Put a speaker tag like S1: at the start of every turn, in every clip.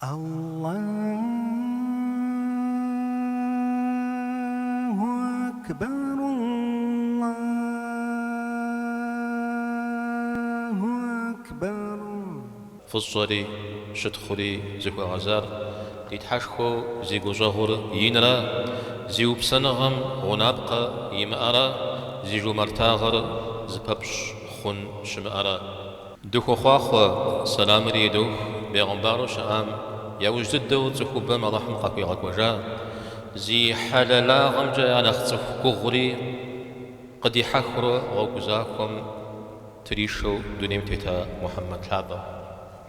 S1: Аллаху акбар, Аллаху акбар.
S2: Фӏыщӏэри щытхъури зыхуэгъэзар ди Тхьэшхуэу зи гущӏэгъур инра, зи упсэныгъэм гъунапкъэ имыӏэра, зи жумартагъэр зыпэпщӏ хъун щымыӏэра. Дыхуохъуахъуэ, сэламри идох, бегъымбару щыӏам яужь дыдэу цӏыхубэм Алыхьым къахуигъэкӏуэжа, зи хьэлэлагъымкӏэ я нэхъ цӏыху гугъури къыдихьэхыурэ гъуэгу захуэм тришэу дунейм тета Мухьэммэд лъапӏэм.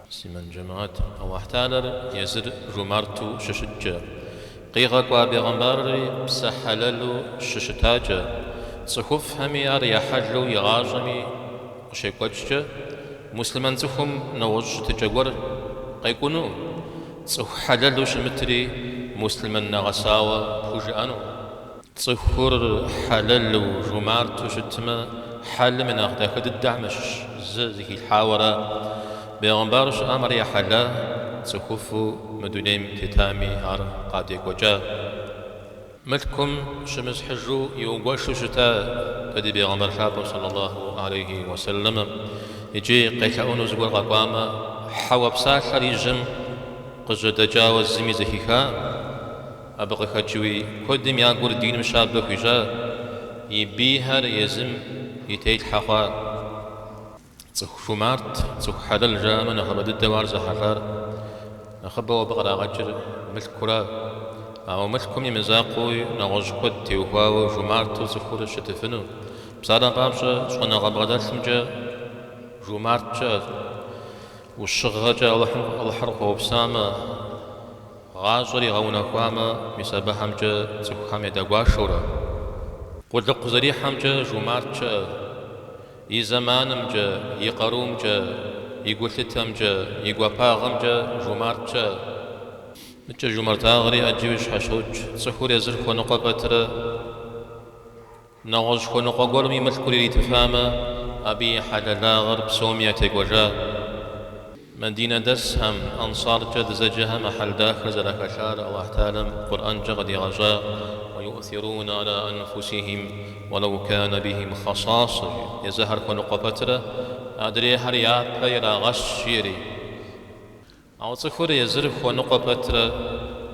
S2: Муслъымэн жэмыхьэт, Алыхь Тэхьэлар езыр жумарту щыщыткӏэ, къигъэкӏуа бегъымбарри псэ хьэлэлу щыщытакӏэ, цӏыхуфӏхэми ар я хьэлу игъащӏэми къыщекӏуэкӏкӏэ, муслъымэн цӏыхум нэгъуэщӏ щытыкӏэ гуэр къекӏуну, цӏыху хьэлэлу щымытри муслъымэн нэгъэсауэ пхужыӏэну. Цӏыхур хьэлэлу, жумарту щытмэ, хьэлым и нэхъ дахэ дыдэхэм ящыщ зы зыхилъхьауэ ара. Бегъымбару щыӏам ар я хьэла, цӏыхуфӏу мы дунейм тетами ар къадекӏуэкӏа. Мылъкум щымысхьыжу иугуэшу щыта дэ ди бегъымбар лъапӏэм сэллаллаху алейхи уэсэлэмым икӏи къелъэӏуну зыгуэр къэкӏуамэ, хьэуэ псалъэр и жьэм къыжьэдэкӏауэ зыми зэхихакъым. Абы къыхэкӏыуи куэдым я гур диным щабэ хуищӏа, и бийхэр езым и телъхьэ хъуа. Цӏыху жумарт, цӏыху хьэлэл жаӏэмэ, нэхъыбэ дыдэу ар зэхьэлӏар, нэхъыбэу абы кърагъэкӏыр мылъкура. Ауэ мылъкум и мызакъуэуи нэгъуэщӏ куэд теухуауэ жумарту цӏыхур щытыфыну. Псалъэм папщӏэ, щӏэныгъэ бгъэдэлъымкӏэ жумарт щыӏэщ. ӏущыгъэкӏэ Алыхьым Алыхьыр къыхуэупсамэ, Гъащӏэр игъэунэхуамэ, мис абыхэмкӏэ цӏыхухэм ядэгуашэурэ. Къулыкъу зэрихьэмкӏэ жумарт щыӏэ, и зэманымкӏэ, и къарумкӏэ, и гулъытэмкӏэ, и гуапагъэмкӏэ жумарт щыӏэ. Мыкӏэ жумартагъри ӏэджэуи щхьэщокӏ, цӏыхур езыр хуэныкъуэ пэтрэ. Нэгъуэщӏ хуэныкъуэ гуэрым и мылъкур иритыфамэ, абы и хьэлэлагъыр псоми ятекӏуэжа. Мэдинэдэсхэм, ансаркӏэ дызэджэхэм а хьэл дахэр зэрахэлъар Алыхь Тэхьэлам Къурӏэнкӏэ къыдигъэщӏа, Уэюӏсируна аля анфусихим уэлэу кана бихим хъэсасэ, жи, езыхэр хуэныкъуэ пэтрэ, адрейхэр япэ ирагъэщ, жиӏэри. Ауэ цӏыхур езыр хуэныкъуэ пэтрэ,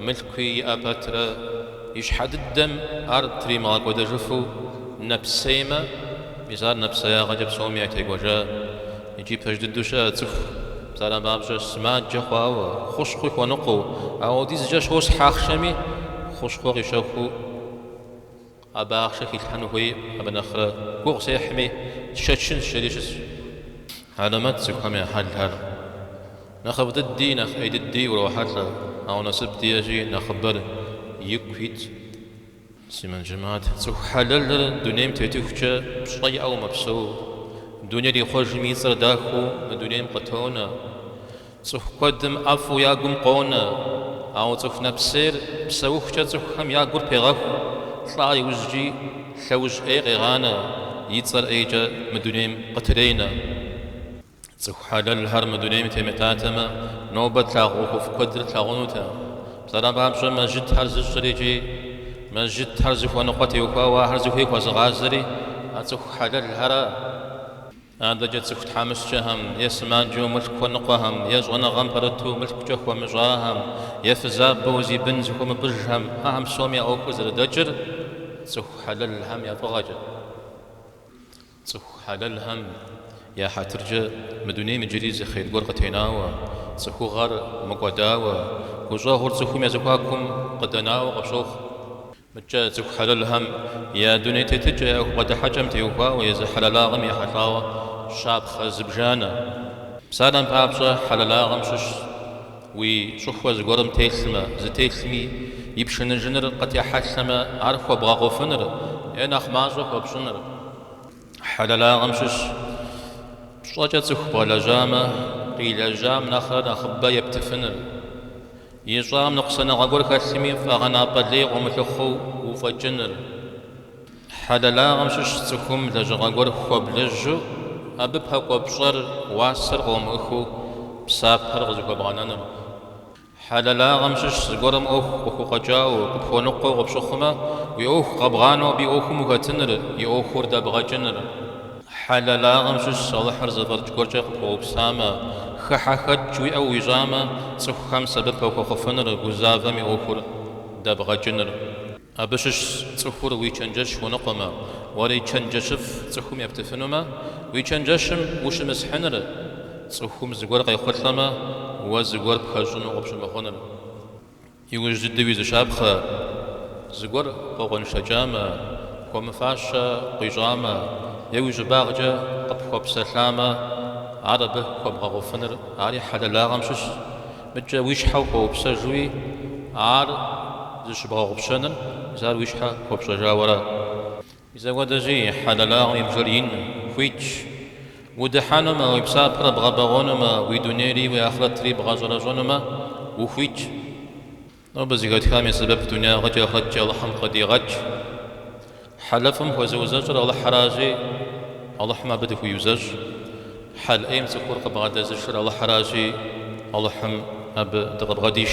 S2: мылъкуи иӏэ пэтрэ, и щхьэ дыдэм ар тримыгъэкӏуэдэжыфу нэпсеймэ, мис ар нэпсеягъэкӏэ псоми ятекӏуэжа. Икӏи пэж дыдэу щыӏэ цӏыху, псалъэм папщӏэ, сымаджэ хъуауэ, хущхъуи хуэныкъуэу, ауэдизкӏэ щосхь ахъшэми, хущхъуэ къищэхуу, Абы ахъшэ хилъхьэну хуейкъым, абы нэхърэ гугъу сехьми, сшэчынщ, жери щысщ. Хьэлэмэт цӏыхухэм я хьэлхэр. Нэхъыфӏ дыди, нэхъ ӏей дыди урохьэлӏэ, ауэ насып диӏэщи, нэхъыбэр ику итщ. Муслъымэн жэмыхьэт, цӏыху хьэлэлыр дунейм тетыхукӏэ пщӏэ иӏэу мэпсэу. Дунейр ихъуэжми и цӏэр дахэу мы дунейм къытонэ. Цӏыху куэдым ӏэфӏу я гум къонэ, ауэ цӏыху нэпсейр псэухукӏэ цӏыхухэм я гур пегъэху, лӏа иужькӏи лъэужь ӏей къегъанэ, и цӏэр ӏейкӏэ мы дунейм къытренэ. Цӏыху хьэлэлхэр мы дунейм темытатэмэ, нобэ тлъагъу ӏуэхуфӏ куэдыр тлъагъунутэкъым. Псалъэм папщӏэ, мэжджытхэр зыщӏыр икӏи мэжджытхэр зыхуэныкъуэ теухуауэ ахэр зыхуей хуэзыгъазэри а цӏыху хьэлэлхэра. Адэкӏэ цӏыху тхьэмыщкӏэхэм, е сымаджэу мылъку хуэныкъуэхэм, е щӏэныгъэм пэрыту мылъкукӏэ хуэмыщӏахэм, е фызабэу зи бын зыхуэмыпӏыжхэм, ахэм псоми я ӏуэхур зэрыдэкӏыр цӏыху хьэлэлхэм я фӏыгъэкӏэ. Цӏыху хьэлэлхэм я хьэтыркӏэ мы дунейм иджыри зы хъер гуэр къытенауэ, цӏыхугъэр мыкӏуэдауэ, гущӏэгъур цӏыхум я зэхуакум къыдэнауэ къыпщохъу. Мыдкӏэ цӏыху хьэлэлхэм я дуней тетыкӏэ, я ӏуэху бгъэдыхьэкӏэм теухуауэ, езы хьэлэлагъым ехьэлӏауэ щапхъэ зыбжанэ. Псалъэм папщӏэ, хьэлэлагъым щыщ уи щӏыхуэ зыгуэрым телъмэ, зытелъми и пшыныжыныр къытехьэлъэмэ, ар хуэбгъэгъуфыныр е нэхъ мащӏэ хуэпщӏыныр. Хьэлэлагъым щыщ пщӏэкӏэ цӏыху бгъэлэжьамэ, къилэжьам нэхърэ нэхъыбэ ептыфыныр. Ищӏам ныкъусаныгъэ гуэр хэлъми, фӏэгъэнапӏэ лей къыумылъыхъуэу уфӏэкӏыныр. Хьэлэлагъым щыщ цӏыхум лэжьыгъэ гуэр хуэблэжьу, абы пэкӏуэ пщӏэр, уасэр къыумыӏыхыу псапэр къызыхуэбгъэнэныр. Хьэлэлагъэм щыщ зыгуэрым ӏуэху къыхукъуэкӏауэ, къыпхуэныкъуэу къыпщыхъумэ, уи ӏуэху къэбгъанэу абы и ӏуэхум ухэтыныр, и ӏуэхур дэбгъэкӏыныр. Хьэлэлагъэм щыщ Алыхьыр зэфӏэкӏ гуэркӏэ къыпхуэупсамэ, хыхьэхэкӏ уиӏэу уищӏамэ, цӏыхухэм сэбэп уахуэхъуфыныр, гузавэм и ӏуэхур дэбгъэкӏыныр. Абы щыщ цӏыхур уи чэнджэщ хуэныкъуэмэ, уэри чэнджэщыфӏ цӏыхум ептыфынумэ, уи чэнджэщым ущымысхьыныр, цӏыхум зыгуэр къехъулӏэмэ, уэ зыгуэр пхэщӏыну къыпщымыхъуныр. Иужь дыдэуи зы щапхъэ, зыгуэр къокъуэншэкӏамэ, хуэмыфащэ къуищӏамэ е уи щӏыбагъкӏэ къыпхуэпсэлъамэ, ар абы хуэбгъэгъуфыныр ари хьэлэлагъэм щыщ. Мыдкӏэ уи щхьэ хуэупсэжуи, ар зыщыбгъэгъупщэныр, мис ар уи щхьэ хуэпщӏэжауэ ара. Мис апхуэдэщи, хьэлэлагъым и бжэр ин, хуитщ. Удыхьэнумэ, уи псапэр бгъэбэгъуэнумэ, уи дунейри уи ахърэтри бгъэщӏэрэщӏэнумэ, ухуитщ. Нобэ зэхэтхам и сэбэп дунягъэкӏи ахърэткӏи Алыхьым къыдигъэкӏ. Хьэлыфӏым хуэзыузэщӏыр Алыхьыращи, Алыхьым абы дыхуиузэщӏ. Хьэл ӏейм цӏыхур къыбгъэдэзышыр Алыхьыращи, Алыхьым абы дыкъыбгъэдиш.